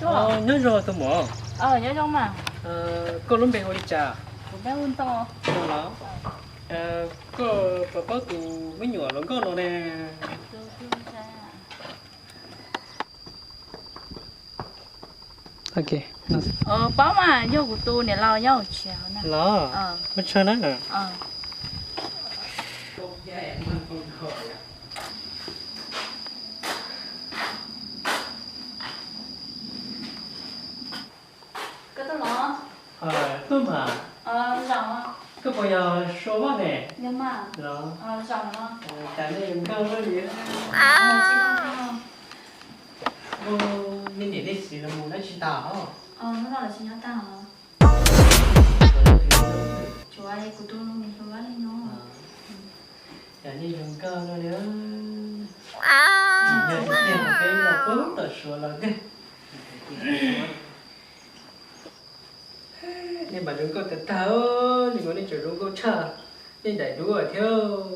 Nyob zoo tus muam. Koj lub npe hu li cas? Koj puas paub tus me nyuam hluas nkauj no ne? Paub mas, yog kuv tus niam laus nyob hauv tsev na. Los, ua tsaug na. Koj tuaj los? Tuaj mas. Koj puas yog Sua Vaj ne? Los, cas nej zoo nkauj luaj li. Nej niam nej txiv los mus dab tsi tag? Tsis yog, kuv tus me hluas li no. Cas nej zoo nkauj luaj li. Tsis yog tiag, peb los puag tom Suav los tiag. Nej mas zoo nkauj tag tag, nej mas nej tseem zoo nkauj tshaj nej daim duab thiab.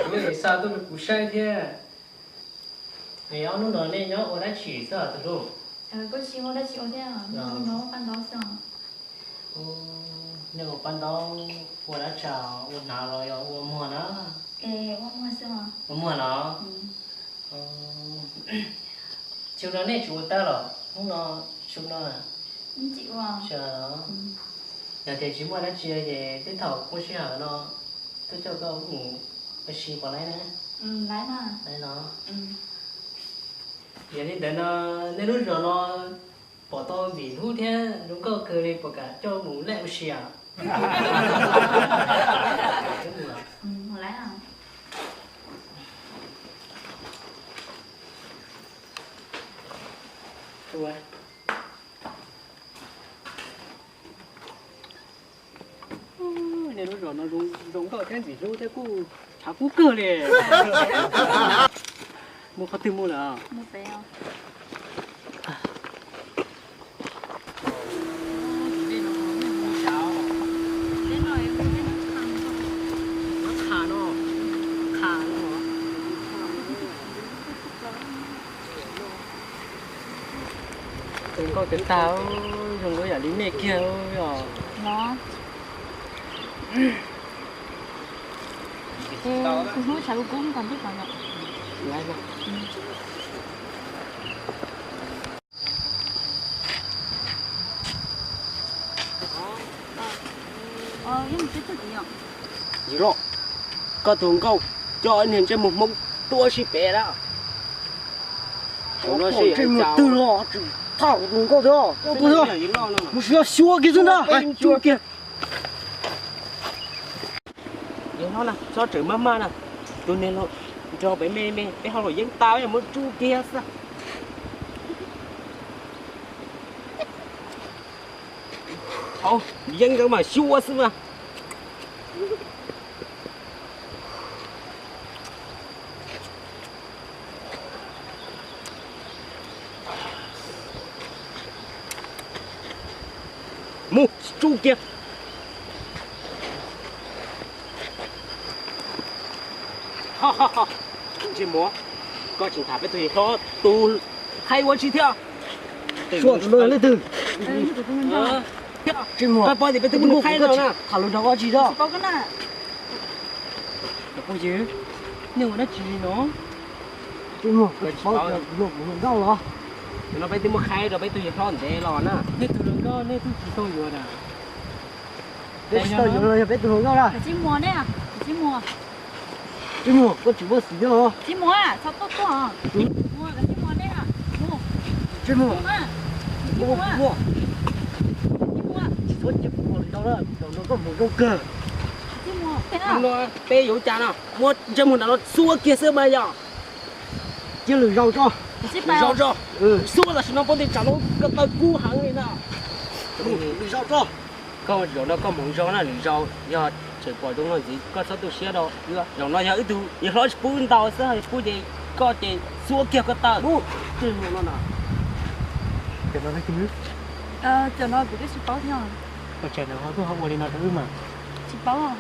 Kuv daim duab es xa tuaj rau kuv saib thiab. Es ob hnub no nej nyob ua dab tsi xwb tus hlub? Kuv tsis ua dab tsi ua thiab, nyob ua paj ntaub xwb. Nej ua paj ntaub ua dab tsi, ua hnav los yog ua muag na? Ua muag xwb. Ua muag los? Xyoo no nej tsis ua teb los? Hnub no, xyoo no. Yog tias tsis muaj dab tsi ces tej thaum muaj sij hawm no tuaj coj koj mus ua si puas laib na? Laib los. Yog li ntawd no, nej lub zos no pom tau Vim Hlub thiab zoo nkauj kawg li, puas kam coj mus laij ua si? Nej lub zos no zoo nkauj thiab Vim Hlub thiab kuj tshav kub kawg li. Mus qhov twg mus lawm? Zoo nkauj tiag tag, zoo nkauj yam li nej kiag os. Tus hnub tshav kub kub kom ntub kom no. Yawg Loj, koj tus hluas nkauj coj ib niag ntsej muag Hmoob tuaj si pem lawm. Ntsej muag twg los tsis thaj kuv tus hluas nkauj thiab. Mus siab xyuas kiag xwb ntag. Yawg Loj na, txhob tseem maj maj na. Tus niag hluas nraug pem me me, peb ho luam yeeb tas, muab tsuj kiag xwb. Hauv yeeb ntawd mas xyuas xwb mas. Mus tsuj kiag. Ntsej muag, koj tsis tham peb tus yawg hlob tus qhaib ua tsi thiab? Suav tus no leej twg? Ntsej muag, koj paub tias peb tus qhaib no na, tham lus nrog koj tsis tau. Nej ua dab tsi li no? Ntsej muag, koj tsis paub tias kuv yog kuv hluas nkauj los? No peb twb muab qhaib rau peb tus yawg hlob ntev los na. Nej tus hluas nkauj nej twb tsis tau yuav na. Peb tsis tau yuav los yog peb tus hluas nkauj na. Ntsej muag ne, ntsej muag. Ntsej muag, koj tsis muaj xim thiab los? Ntsej muag, txhob tuaj tuaj. Ntsej muag, ntsej muag ne. Ntsej muag, ntsej muag, tsis txhob cia kuv ua li no na, zaum no koj mus zoo kawg. Peb yuav ua cas no, muab ntsej muag ntawm no xuab kiag xwb mas yog. Cia lwm zaus tso. Lwm zaus tso. Xuab tam sim no poj ntxoog tsam no ko taw kub heev li na. Lwm zaus tso. Koj zaum no koj mus zoo na, lwm zaus yog tseem pom zoo no ntxiv koj txhob tu siab rau. Zaum no yog ib tug yawg hlob tsis pub ntau xwb, pub ces koj ces xuab kiag ko taw. Cov no kuv twb tsis paub thiab. Ua cas nws ho tuaj ho ua li no rau wb mas? Tsis paub.